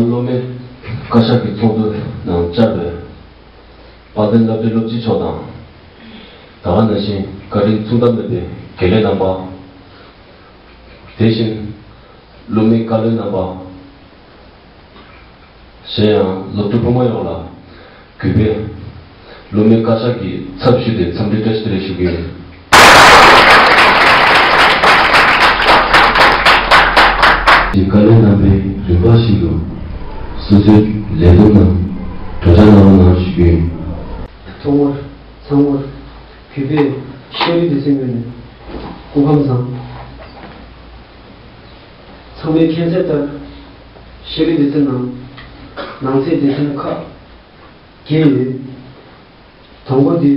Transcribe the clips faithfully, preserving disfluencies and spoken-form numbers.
སློབ་མའི་བཀའ་ཤག་གི་ཚོགས་འདུ་ནང་བཅར་བའི་དཔལ་ལྡན་བླ་བགྲེས་སློབ་སྤྱི་མཆོག་དང་། ད་ག་ནང་བཞིན་བཀའ་དྲིན་མཚུངས་ཟླ་མེད་པའི་དགེ་ལས་རྣམ་པ། དེ་བཞིན་སློབ་མའི་བཀའ་བློན་རྣམ་པ། གཞན་ཡང་སློབ་ཕྲུག་ཕོ་མོ་ཡོངས་ལ་གུས་པས་སློབ་མའི་བཀའ་ཤག་གི་ཚབ་ཞུས་ཏེ་འཚམས་འདྲི་བཀྲ་ཤིས་བདེ་ལེགས་ཞུ་གི་ཡོད། ཀྱི་བཀའ་བློན་རྣམ་པའི་རིམ་པ་བཞིན་དུ་སོ་སོའི་ལས་བསྡོམས་རྣམས་གྲོས་བྱ་གནང་རོགས་གནང་ཞུ་རྒྱུ་ཡིན། ཐོག་མར་ཚང་མར་གུས་པས་ཤེས་རིག་སྡེ་ཚན་ངོས་ནས་སྐུ་ཁམས་བཟང་། ཚང་མས་མཁྱེན་གསལ་ལྟར་ཤེས་རིག་སྡེ་ཚན་ནང་ནང་གསེས་སྡེ་ཚན་ཁག་བརྒྱད་ཡོད། དང་པོ་དེ་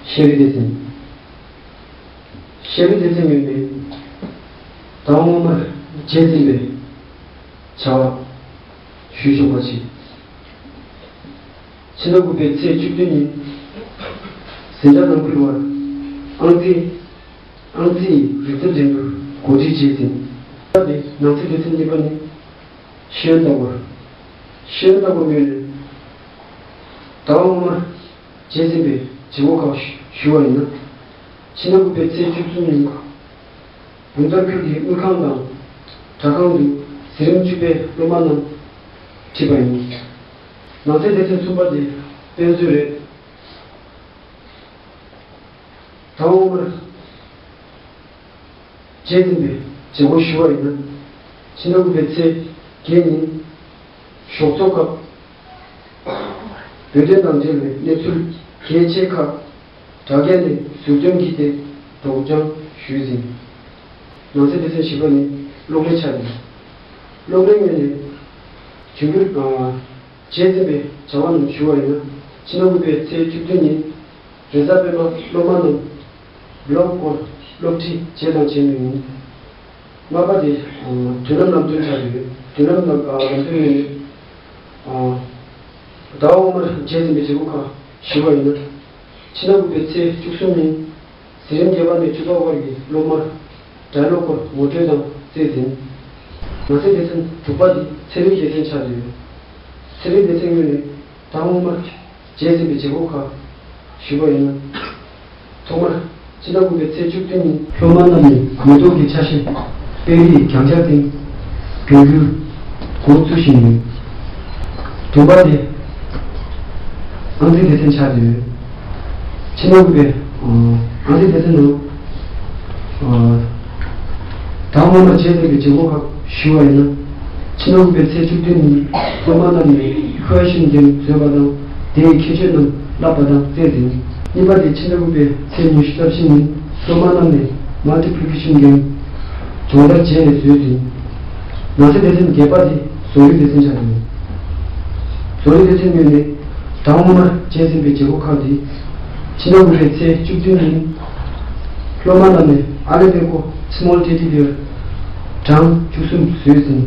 ཤེས་རིག་སྡེ་ཚན། ཤེས་རིག་སྡེ་ཚན་ངོས་ནས་ཟླ་བ་སྔོན་མར་རྗེས་ཟིན་པའི་བྱ་བ་ཞུས་ཆོག་པ་བྱས། ཕྱི་ཟླ་དགུ་པའི་ཚེས་བཅུ་བདུན་ཉིན་འཛིན་གྲྭ་ནང་ཁུལ་བར་ཨང་རྩིས་ཨང་རྩིས་རིག་རྩལ་འགྲན་བསྡུར་གོ་སྒྲིག་བྱས་ཟིན། ད་དེ་ནང་གསེས་སྡེ་ཚན་གཉིས་པ་ནི། ཤེས་ཡོན་ལྟ་སྐོར། ཤེས་ཡོན་ལྟ་སྐོར་ངོས་ནས་ཟླ་བ་སྔོན་མར་རྗེས་ཟིན་པའི་བྱེད་སྒོ་ཁག་ཞུ་བ་ཡིན་ན། ཕྱི་ཟླ་དགུ་པའི་ཚེས་བཅུ་གསུམ་ཉིན་བུམ་ཐང་ཁུལ་གྱི་དངུལ་ཁང་དང་སྦྲག་ཁང་དུ་འཛིན་རིམ་བཅུ་པའི་སློབ་མ་རྣམས་ཁྲིད་པ་ཡིན། ནང་གསེས་སྡེ་ཚན་གསུམ་པ་དེ་དཔེ་མཛོད་རེད། ཟླ་བ་སྔོན་མར་རྗེས་ཟིན་པའི་བྱེད་སྒོ་ཞུ་བ་ཡིན་ན། ཕྱི་ཟླ་དགུ་པའི་ཚེས་བརྒྱད་ཉིན་ཞོགས་ཚོགས་སྐབས་བོད་དོན་དང་འབྲེལ་བའི་གནས་ཚུལ་གལ་ཆེ་ཁག་དྲ་རྒྱ་ནས་ཟུར་འདོན་བགྱིས་ཏེ་སྒྲོག་སྦྱང་ཞུས་ཟིན། ནང་གསེས་སྡེ་ཚན་བཞི་པ་ནི་གློག་ཀླད་ཆ་ལེན། གློག་ཀླད་ངོས་ནས་འབྱུང་འགྱུར་རྗེས་ཟིན་པའི་བྱ་བ་རྣམས་ཞུ་བ་ཡིན་ན། ཕྱི་ཟླ་དགུ་པའི་ཚེས་བཅུ་བདུན་ཉིན་རེས་གཟའ་སྤེན་པ་སློབ་མ་རྣམས་བི་ལོག་སྐོར་སློབ་ཁྲིད་བྱས་དང་བྱེད་མུས་ཡིན། ལྔ་པ་དེ་མདུན་ལམ་ལམ་སྟོན་ཆགས་ཡོད། མདུན་ལམ་ལམ་ལམ་སྟོན་ངོས་ནས་ཟླ་བ་སྔོན་མར་རྗེས་ཟིན་པའི་བྱེད་སྒོ་ཁག་ཞུ་བ་ཡིན་ན། ཕྱི་ཟླ་དགུ་པའི་ཚེས་བཅུ་གསུམ་ཉིན་འཛིན་རིམ་བརྒྱད་པ་ནས་བཅུ་པ་བར་གྱི་སློབ་མར་སྒྲ་ཀློག་སྐོར་ངོ་སྤྲོད་དང་རྩེས་ཟིན། ནང་གསེས་སྡེ་ཚན་དྲུག་པ་དེ་ཚན་རིག་སྡེ་ཚན་ཆགས་ཡོད། ཚན་རིག་སྡེ་ཚན་ངོས་ནས་ཟླ་སྔོན་མར་རྗེས་ཟིན་པའི་བྱེད་སྒོ་ཁག་ཞུ་བ་ཡིན་ན། ཐོག་མར་ཕྱི་ཟླ་དགུ་པའི་ཚེས་བཅུ་བདུན་ཉིན་སློབ་མ་རྣམས་ནས་མེ་ཏོག་གི་ཆ་ཤས་དཔེ་རིས་རྒྱང་ཆ་སྟེང་བསྒྱུར་རྒྱུར་འགོ་བཙུགས་བཞིན་ཡོད། བདུན་པ་དེ་ཨང་རྩིས་སྡེ་ཚན་ཆགས་ཡོད། ཕྱི་ཟླ་དགུ་པའི་ཨང་རྩིས་སྡེ་ཚན་ནང་ཟླ་སྔོན་མར་རྗེས་ཟིན་པའི་བྱེད་སྒོ་ཁག་ཞུ་བ་ཡིན་ན། ཕྱི་ཟླ་དགུ་པའི་ཚེས་བཅུ་བདུན་ཉིན་སློབ་མ་རྣམས་ནས་ཁུ་ཨེ་ཤན་གྱིན་བཟོས་པ་དང་དེའི་ཁྱད་ཆོས་རྣམས་བསླབ་པ་དང་རྩེས་ཟིན། གཉིས་པ་དེ་ཕྱི་ཟླ་དགུ་པའི་ཚེས་ཉི་ཤུ་རྩ་བཞི་ཉིན་སློབ་མ་རྣམས་ནས་མལ་ཊི་པི་ལི་ཀེ་ཤན་གྱིན་སྦྱོང་བརྡར་བྱས་ནས་བཟོས་ཟིན། ནང་གསེས་སྡེ་ཚན་བརྒྱད་པ་དེ་བཟོ་རིག་སྡེ་ཚན་ཆགས་ཡོད། བཟོ་རིག་སྡེ་ཚན་ངོས་ནས་ཟླ་སྔོན་མར་རྗེས་ཟིན་པའི་བྱེད་སྒོ་ཁག་དེ། ཕྱི་ཟླ་དགུ་པའི་ཚེས་བཅུ་བདུན་ཉིན་སློབ་མ་རྣམས་ནས་ཨ་ལེ་པེ་ཀོ་སི་མོལ་ཊེ་ཌི་བི་ཡར་གྲངས་བཅུ་གསུམ་བཟོས་ཟིན།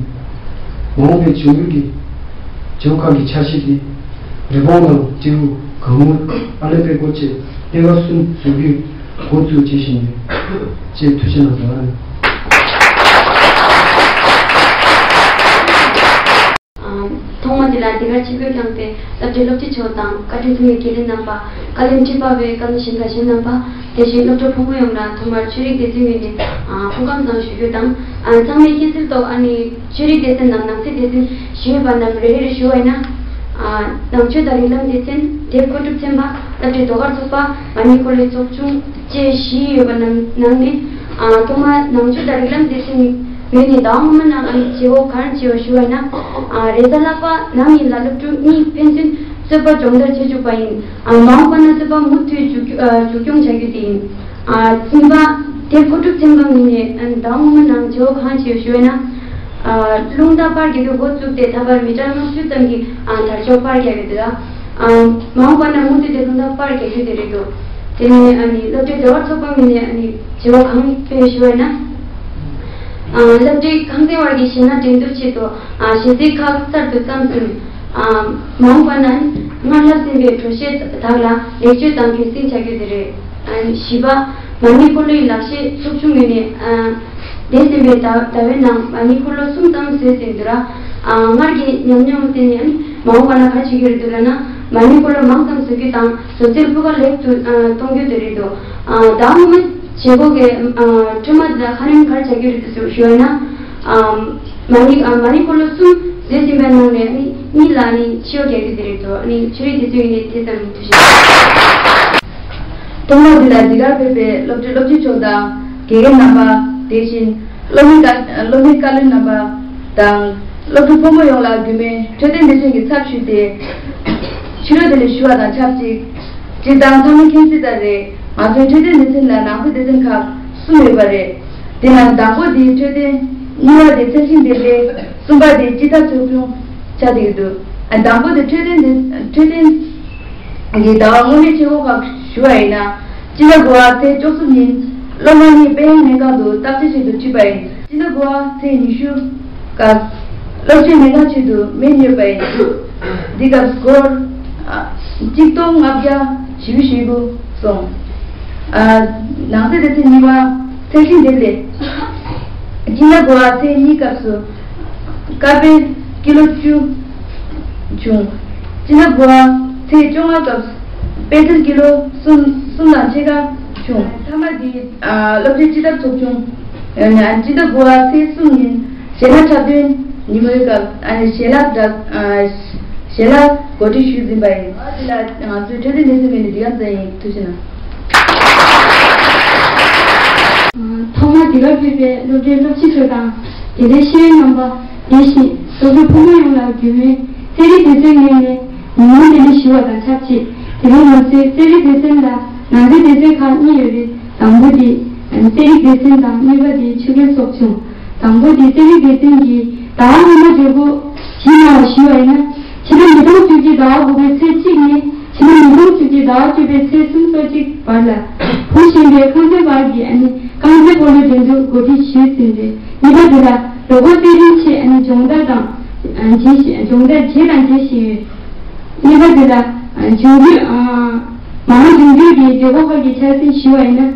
མ་འོངས་པའི་འབྱུང་འགྱུར་གྱི་བྱེད་སྒོ་ཁག་གི་འཆར་གཞི་དེ་རི་བོང་དང་སྤྲེའུ་གང་མུར་ཨ་ལེ་པེ་ཀོ་བཅས་ལྟེ་བ་གསུམ་བཟོ་རྒྱུའི་འགོ་བཙུགས་བྱེད་བཞིན་ཡོད། ཅེས་ཐུགས་རྗེ་གནང་དོ། ཐོག་མ་དེ་ལ་འདི་གར་ཆིབས་བསྒྱུར་བསྐྱངས་ཏེ་སློབ་གྲྭའི་སློབ་སྤྱི་མཆོག་དང་བཀའ་དྲིན་མཚུངས་པའི་དགེ་ལས་རྣམ་པ། བཀའ་བློན་ཁྲི་པ་བའི་བཀའ་བློན་གཞན་དང་གཞན་རྣམ་པ། དེ་བཞིན་སློབ་གྲོགས་ཕོ་མོ་ཡོངས་ལ་ཐོག་མར་ཆོས་རིག་སྡེ་ཚན་ངོས་ནས་སྐུ་ཁམས་བཟང་ཞུ་རྒྱུ་དང་། ཚང་མས་མཁྱེན་གསལ་ཐོག་ཨ་ནི་ཆོས་རིག་སྡེ་ཚན་ནམ་ནང་གསེས་སྡེ་ཚན་བཞི་ཡོད་པ་རྣམས་རེ་རེ་རེ་ཞུ་བ་ཡིན་ན། ནང་ཆོས་དང་རིགས་ལམ་སྡེ་ཚན། དེབ་མཁོ་སྒྲུབ་ཚན་པ། སློབ་གྲྭའི་ཟློས་གར་ཚོགས་པ། མ་ཎི་འཁོར་ལོའི་ཚོགས་ཆུང་བཅས་བཞི་ཡོད་པ་རྣམས་ནང་ནས། ཐོག་མར་ནང་ཆོས་དང་རིགས་ལམ་སྡེ་ཚན་ངོས་ནས་ཟླ་བ་སྔོན་མ་ནང་ཨ་ནི་བྱེད་སྒོ་ག་རེ་བྱས་ཡོད་ཞུ་བ་ཡིན་ན། རེས་གཟའ་ལྷག་པ་ནམ་ཡིན་ལ་སློབ་ཕྲུག་གཉིས་ཕན་ཚུན་རྩོད་པ་སྦྱོང་བརྡར་བྱེད་བཅུག་པ་ཡིན། མ་འོངས་པ་ན་རྩོད་པ་མུ་མཐུད་མཇུག་མཇུག་སྐྱོང་བྱ་རྒྱུ་དེ་ཡིན། གསུམ་པ། དེབ་མཁོ་སྒྲུབ་ཚན་པ་ངོས་ནས་ཟླ་བ་སྔོན་མ་ནང་བྱེད་སྒོ་གང་བྱས་ཡོད་ཞུ་བ་ཡིན་ན། རླུང་རྟ་པར་རྒྱག་རྒྱུ་འགོ་བཙུགས་ཏེ་ད་བར་མི་གྲངས་ལྔ་བཅུ་ཙམ་གྱིས་དར་ལྕོག་པར་རྒྱག་གི་འདུག་ལ། མ་འོངས་པ་ན་མུ་མཐུད་དེ་རླུང་རྟ་པར་རྒྱག་རྒྱུ་དེ་རེད་འདུག་དེ་ནས་ཨ་ནི་སློབ་གྲྭའི་ཟློས་གར་ཚོགས་པ་ངོས་ནས་ཨ་ནི་བྱེད་སྒོ་གང་སྤེལ་ཞུ་བ་ཡིན་ན། སློབ་གྲྭའི་ཁང་ཚན་བར་གྱི་གཞས་སྣ་འགྲན་བསྡུར་ཆེད་དུ་གཞས་ཚིག་ཁག་གསར་དུ་བརྩམས་ཟིན། མ་འོངས་པ་ན་སྔར་བསླབས་ཟིན་པའི་བྲོ་གཞས་དག་ལ་ལེགས་བཅོས་དང་རྒྱུན་འཛིན་བྱ་རྒྱུ་དེ་རེད། བཞི་པ། མ་ཎི་འཁོར་ལོ་ཡི་ལག་ཤེས་ཚོགས་ཆུང་ངོས་ནས། འདས་ཟིན་པའི་ཟླ་ཟླ་བའི་ནང་མ་ཎི་འཁོར་ལོ་གསུམ་ཙམ་བཟོས་ཟིན་འདུག་ལ། ཨ། སྔར་གྱི་ཉམས་མྱོང་བརྟེན་ནས་ཨ་ནི་མ་འོངས་པ་ན་ག་རེ་བྱེད་ཀྱི་རེད་འདུག་ལབ་ན། མ་ཎི་འཁོར་ལོ་མང་ཙམ་བཟོ་རྒྱུ་དང་བཟོ་རྩལ་སྤུས་ཀ་ལེགས་སུ་ཨ་གཏོང་རྒྱུ་དེ་རེད་འདུག་ཨ། ཟླ་སྔོན་མ་བྱེད་སྒོ་གི་ཨ་འཕྲོས་མ་དེ་ལ་ཁ་སྣོན་ག་རེ་བྱ་རྒྱུ་རེད་འདུག་ཞུ་བ་ན། ཨ། མ་ཎི་ཨ་མ་ཎི་འཁོར་ལོ་གསུམ་བཟོས་ཟིན་པའི་ནང་ནས་ཨ་ནི་གཉིས་ལ་ཨ་ནི་ཕྱི་ཡོ་རྒྱག་རྒྱུ་དེ་རེད་འདུག་ཨ་ནི་ཆོས་རིག་སྡེ་ཚན་གྱི་ནས་དེ་ཙམ་ཐུགས་རྗེ་ཆེ། ཐོག་མར་འདི་ལ་འདི་གར་ཕེབས་པའི་སློབ་གྲྭའི་སློབ་སྤྱི་མཆོག་དང་དགེ་རྒན་རྣམ་པ། དེ་བཞིན་སློབ་མའི་བཀའ་སློབ་མའི་བཀའ་བློན་རྣམ་པ་དང་སློབ་ཕྲུག་ཕོ་མོ་ཡོངས་ལ་རྒྱུད་སྨད་འཕྲོད་བསྟེན་སྡེ་ཚན་གྱི་ཚབ་ཞུས་ཏེ་ཕྱི་དྲོ་བདེ་ལེགས་ཞུ་བ་དང་ཆབས་ཅིག་སྤྱིར་བཏང་ཚང་མས་མཁྱེན་གསལ་ལྟར་རེད། ང་ཚོའི་འཕྲོད་བསྟེན་སྡེ་ཚན་ལ་ནང་སའི་སྡེ་ཚན་ཁག་གསུམ་ཡོད་པ་རེད། དེ་ནང་དང་པོ་དེ་འཕྲོད་བསྟེན། གཉིས་པ་དེ་ཚད་ཤིང་སྡེ་ཚན། གསུམ་པ་དེ་སྤྱི་ཐབ་ཚོགས་ཆུང་ཆགས་བསྡད་ཀྱི་འདུག་ཨ། དང་པོ་དེ་འཕྲོད་བསྟེན་དེ་འཕྲོད་བསྟེན་གྱི་ཟླ་བ་སྔོན་མའི་བྱེད་སྒོ་ཁག་ཞུ་བ་ཡིན་ན། སྤྱི་ཟླ་དགུ་པ་ཚེས་བཅུ་གསུམ་ཉིན་སློབ་མ་གཉིས་དཔལ་ཡོན་སྨན་ཁང་དུ་བརྟག་དཔྱད་ཆེད་དུ་ཁྲིད་པ་ཡིན། སྤྱི་ཟླ་དགུ་པ་ཚེས་ཉི་ཤུ་སྐབས་སློབ་ཆེན་སྨན་ཁང་ཆེད་དུ་སྨན་ཉོས་པ་ཡིན། འདི་སྐབས་སྒོར་ཨ་གཅིག་སྟོང་ལྔ་བརྒྱ་བཞི་བཅུ་ཞེ་དགུ་སོང་། ཨ། ནང་སའི་སྡེ་ཚན་གཉིས་པ་ཚད་ཤིང་སྡེ་ཚན། སྤྱི་ཟླ་དགུ་པ་ཚེས་གཉིས་སྐབས་སུ་ཀར་པེ་ཀི་ལོ་བཅུ་བྱུང་། སྤྱི་ཟླ་དགུ་པ་ཚེས་བཅོ་ལྔ་སྐབས་པེ་ཚལ་ཀི་ལོ་གསུམ་གསུམ་དང་ཕྱེད་ཀ་བྱུང་། མཐའ་མ་འདི་ཨ་སློབ་ཆེན་སྤྱི་ཟླ་ཚོགས་ཆུང་། ཨ་ནི་སྤྱི་ཟླ་དགུ་པ་ཚེས་གསུམ་ཉིན་ཞལ་ལག་འཁྲབ་སྟོན་ཉིན་མོའི་སྐབས་ཨ་ནི་ཞལ་ལག་འདྲ་ཨ་ཞལ་ལག་གོ་སྒྲིག་ཞུས་ཟིན་པ་ཡིན། འདི་ལ་ང་ཚོའི་འཕྲོད་བསྟེན་སྡེ་ཚན་ངོས་ནས་འདི་ག་ཙམ་ཡིན། ཐུགས་རྗེ་གནང་། ཐོག་མར་འདི་གར་ཕེབས་པའི་སློབ་གྲྭའི་སློབ་སྤྱི་ཚོ་དང་དགེ་ལས་ཤེས་ཡོན་རྣམ་པ། དེ་བཞིན་སློབ་ཕྲུག་ཕོ་མོ་ཡོངས་ལ་རྒྱུད་སྨད་རྩེད་རིགས་སྡེ་ཚན་ངོས་ནས་ཉིན་མོའི་བདེ་ལེགས་ཞུ་བ་དང་ཆབས་ཅིག་དེ་རིང་ང་ཚོའི་རྩེད་རིགས་སྡེ་ཚན་ལ་ནང་སའི་སྡེ་ཚན་ཁག་གཉིས་ཡོད་རེད། དང་པོ་དེ་རྩེད་རིགས་སྡེ་ཚན་དང་གཉིས་པ་དེ་ཆོས་རྒྱལ་ཚོགས་ཆུང་། དང་པོ་དེ་རྩེད་རིགས་སྡེ་ཚན་གྱིས་ཟླ་བ་སྔོན་མ་བརྗེ་སྒོ་ཞིག་གནང་བ་ཞུས་པ་ཡིན་ན། ཕྱི་ལོ་ཉིས་སྟོང་བཅུ་གཅིག་ཟླ་བ་དགུ་པའི་ཚེས་གཅིག་ནས་ཕྱི་ལོ་ཉིས་སྟོང་བཅུ་གཅིག་ཟླ་བ་བཅུ་པའི་ཚེས་སུམ་ཅུ་སོ་གཅིག་བར་ལ་བུ་གཞོན་པའི་རྐང་རྩེད་བར་གྱི་ཨ་ནི་རྐང་རྩེད་སྤོ་ལོའི་འགྲན་བསྡུར་གོ་སྒྲིག་ཞུས་ཟིན་རེད། གཉིས་པ་དེ་ལ་ལོ་འཁོར་རྩེད་འགྲན་ཆེད་ཨ་ནི་སྦྱོང་བརྡར་དང་བྱེད་བཞིན་སྦྱོང་བརྡར་བྱས་དང་བྱེད་བཞིན་ཡོད། གཉིས་པ་དེ་ལ་འབྱུང་འགྱུར། མ་འོངས་འབྱུང་འགྱུར་གྱི་དགོས་མཁོ་ཁག་གི་ཆ་ཚང་ཞུ་བ་ཡིན་ན།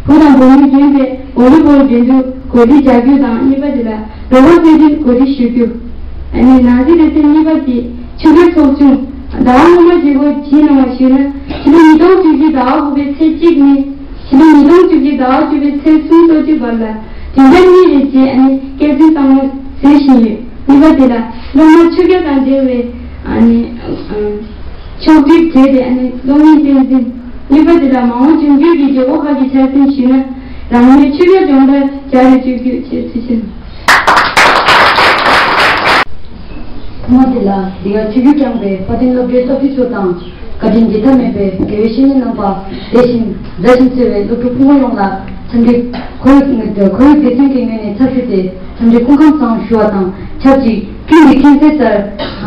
བུ་དང་བུ་མོའི་རྒན་པའི་བོ་ལི་བོལ་འགྲན་བསྡུར་གོ་སྒྲིག་བྱ་རྒྱུ་དང་། གཉིས་པ་དེ་ལ་ལོ་འཁོར་རྩེད་འགྲན་གོ་སྒྲིག་ཞུ་རྒྱུ། ཨ་ནི་ནང་སའི་སྡེ་ཚན་གཉིས་པ་དེ་ཆོས་རྒྱལ་ཚོགས་ཆུང་ཟླ་བ་སྔོན་མ་བརྗེ་སྒོ་ཇི་གནང་བ་ཞུས་ན། ཕྱི་ལོ་ཉིས་སྟོང་བཅུ་གཅིག་ཟླ་བ་དགུ་པའི་ཚེས་གཅིག་ནས་ཕྱི་ལོ་ཉིས་སྟོང་བཅུ་གཅིག་ཟླ་བ་བཅུ་པའི་ཚེས་སུམ་ཅུ་སོ་གཅིག་བར་ལ་བདུན་ཕྲག་གཉིས་རེ་རྗེས་ཨ་ནི་སྐྱེད་སྲིང་གཙང་མ་བཟོ་བཞིན་ཡོད། གཉིས་པ་དེ་ལ་སློབ་མ་ཆོས་རྒྱལ་དང་འབྲེལ་བའི་ཨ་ནི་ཕྱོགས་སྒྲིག་བྱས་ཏེ་ཨ་ནི་སློབ་གཉེར་བསྟན་འཛིན། གཉིས་པ་དེ་ལ་མ་འོངས་འབྱུང་འགྱུར་གྱི་དགོས་མཁོ་ཁག་གི་ཆ་ཚང་ཞུས་ན། རང་མོས་ཆོས་རྒྱལ་སྦྱོང་བརྡར་བརྒྱ་རེ་སྤྲོད་རྒྱུ་བཅས་ཚུལ་བཞིན། ཐོག་མ་དེ་ལ་འདི་གར་ཆིབས་བསྒྱུར་བསྐྱངས་པའི་དཔལ་ལྡན་སློབ་གྲྭའི་སློབ་སྤྱི་ཚོ་དང་བཀའ་དྲིན་རྗེས་མཐའ་མེད་པའི་དགེ་བའི་བཤེས་གཉེན་རྣམ་པ། དེ་བཞིན་མཛའ་ཞིང་བརྩེ་བའི་སློབ་ཕྲུག་ཕུང་པོ་ཡོངས་ལ་འཚམས་འདྲི། ཁོར་ཡུག་ཁོར་ཡུག་སྡེ་ཚན་གྱི་ངོས་ནས་ཚབ་ཞུས་ཏེ་འཚམས་འདྲི་སྐུ་ཁམས་བཟང་ཞུ་བ་དང་ཆབས་ཅིག་ཁྱོད་ཀྱིས་མཁྱེན་གསལ་ལྟར་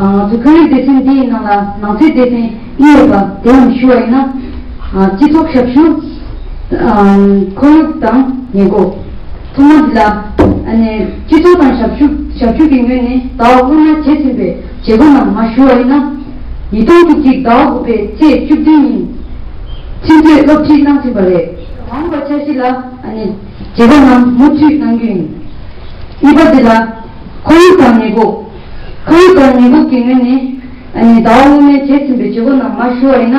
ང་ཚོ་ཁོར་ཡུག་སྡེ་ཚན་འདིའི་ནང་ལ་ནང་སའི་སྡེ་ཚན་གཉིས་ཡོད་པ་དེའང་ཞུ་བ་ཡིན་ན། སྤྱི་ཚོགས་ཞབས་ཞུ། ཁོར་ཡུག་དང་ཉེན་འགོག་ཐོག་མ་འདི་ལ་ཨ་ནི་སྤྱི་ཚོགས་དང་ཞབས་ཞུ་ཞབས་ཞུ་གི་ངོས་ནས་ཟླ་བ་སྔོན་མ་བྱས་ཟིན་པའི་བྱེད་སྒོ་རྣམས་མར་ཞུ་བ་ཡིན་ན། ཉིས་སྟོང་བཅུ་གཅིག་ཟླ་བ་དགུ་པའི་ཚེས་བཅུ་བདུན་ཉིན་ཆུ་ཚོད་སློབ་ཁྲིད་གནང་ཟིན་པ་རེད། མ་འོངས་པ་འཆར་གཞི་ལ་ཨ་ནི་བྱེད་སྒོ་རྣམས་མུ་མཐུད་གནང་རྒྱུ་ཡིན། གཉིས་པ་འདི་ལ་ཁོར་ཡུག་དང་ཉེན་འགོག་ཁོར་ཡུག་དང་ཉེན་འགོག་གི་ངོས་ནས། ཨ་ནི་ཟླ་བ་སྔོན་མའི་བྱས་ཟིན་པའི་བྱེད་སྒོ་རྣམས་མར་ཞུ་བ་ཡིན་ན།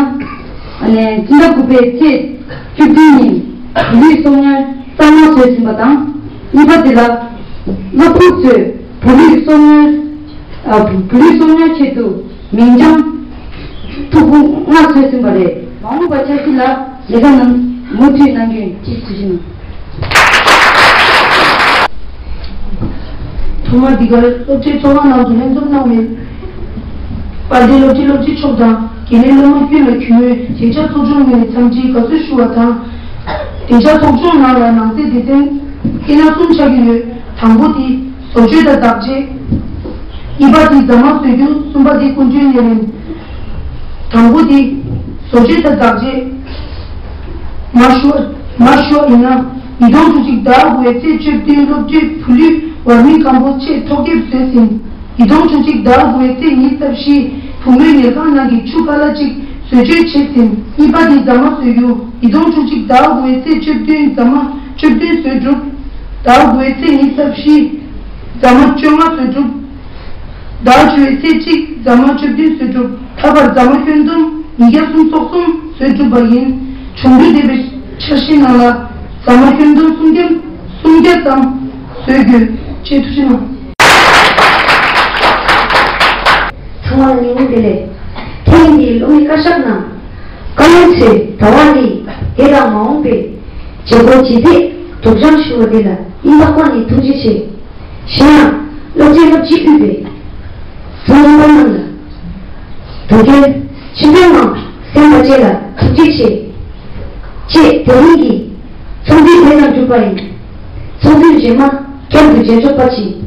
ཨ་ནི་སྤྱི་ཟླ་དགུ་པའི་ཚེས་བཅུ་བདུན་ཉིན་བོད་ལུས་གསོག་ཉར་གཙང་མ་བཟོས་ཟིན་པ་དང་། གཉིས་པ་དེ་ལ་སློབ་ཕྲུག་ཚོས་བོད་ལུས་གསོག་ཉར། ཨ་བོད་ལུས་གསོག་ཉར་ཆེད་དུ་མིང་བྱང་ཐུག་པ་ལྔ་བཟོས་ཟིན་པ་རེད། མ་འོངས་པ་འཆར་གཞི་ལ་ལས་ཀ་རྣམས་མུ་མཐུད་གནང་རྒྱུ་ཡིན། ཅེས་ཞུ་བཞིན། ཐོག་མར་འདི་གར་སློབ་གྲྭའི་ཚོགས་ཁང་ནང་དུ་ལྷན་འཛོམས་གནང་བའི་དཔལ་ལྡན་སློབ་གྲྭའི་སློབ་སྤྱི་མཆོག་དང་དགེ་ལས་སློབ་མ་ཀུན་ལ་གུས་མོས་བདེ་འཇགས་ཚོགས་ཆུང་ངོས་ནས་འཚམས་འདྲིའི་དགའ་བསུ་ཞུ་བ་དང་། བདེ་འཇགས་ཚོགས་ཆུང་ནང་ལ་ནང་སའི་སྡེ་ཚན་དེ་ནང་གསུམ་ཆགས་ཀྱི་ཡོད། དང་པོ་དེ་བཟོ་བཅོས་དང་བདག་གཅེས། གཉིས་པ་དེ་རྫ་མ་བཟོ་རྒྱུ། གསུམ་པ་དེ་ཀུན་སྤྱོད་ལས་རིམ། དང་པོ་དེ་བཟོ་བཅོས་དང་བདག་གཅེས། མར་ཞུ་མར་ཞུ་ཡིན་ན། ཉིས་སྟོང་བཅུ་གཅིག་ཟླ་དགུ་པའི་ཚེས་བཅུ་བདུན་སློབ་གྲྭའི་བོད་ལུས་ཝར་མི་སྐམ་པོ་ཆེད་ཐོག་རྒྱབ་བཟོས་ཟིན། ཉིས་སྟོང་བཅུ་གཅིག་ཟླ་དགུ་པའི་ཚེས་ཉི་ཤུ་རྩ་བཞི་བུ་མོའི་ཉལ་ཁང་ནང་གི་ཆུ་ཁ་ལག་གཅིག་བཟོ་བཅོས་བྱས་ཟིན། གཉིས་པ་དེ་རྫ་མ་བཟོ་རྒྱུ། ཉིས་སྟོང་བཅུ་གཅིག་ཟླ་དགུ་པའི་ཚེས་བཅུ་བདུན་རྫ་མ་བཅུ་བདུན་བཟོས་གྲུབ། ཟླ་དགུ་པའི་ཚེས་ཉི་ཤུ་རྩ་བཞི་རྫ་མ་བཅོ་ལྔ་བཟོས་གྲུབ། ཟླ་བཅུ་པའི་ཚེས་གཅིག་ཟ་མ་བཅུ་བདུན་བཟོས་གྲུབ། ད་བར་ཟ་མ་ཁྱོན་བསྡོམས་ཉིས་བརྒྱ་སུམ་ཅུ་སོ་གསུམ་བཟོས་གྲུབ་པ་ཡིན། འབྱུང་འགྱུར་འདས་པའི་འཆར་གཞིའི་ནང་ལ་ཟ་མ་ཁྱོན་བསྡོམས་སུམ་བརྒྱ་སུམ་བརྒྱ་ཙམ་བཟོ་དགོས། ཅེས་ཐུགས་ཆེ་གནང་། ཚང་མ་ལ་ཉིན་མོ་བདེ་ལེགས། ཐེངས་འདིའི་སློབ་མའི་བཀའ་ཤག་ནང་བཀའ་བློན་ཚོས་ཟླ་བ་འདིའི་འདི་དང་མ་འོངས་པའི་བྱེད་སྒོ་ཇི་སྲིད་སྒྲུབ་སྦྱང་ཞུ་བ་འདི་ལ་སྙིང་ཐག་པ་ནས་ཐུགས་རྗེ་ཆེ། གཞན་ཡང་། སློབ་གྲྭའི་སློབ་སྤྱིས་དབུས་པའི་ཚོགས་མི་རྣམས་ལ། དུས་རྒྱུན་ཆེད་དོན་ངང་གསན་པ་བཅས་ལ་ཐུགས་རྗེ་ཆེ། ཅེས་དེ་རིང་གི་ཚོགས་འདུ་དེ་དང་གྲུབ་པ་ཡིན། ཚོགས་འདུའི་རྗེས་མ་བསྐྱར་དུ་མཇལ་ཆོག་པ་ཅིག་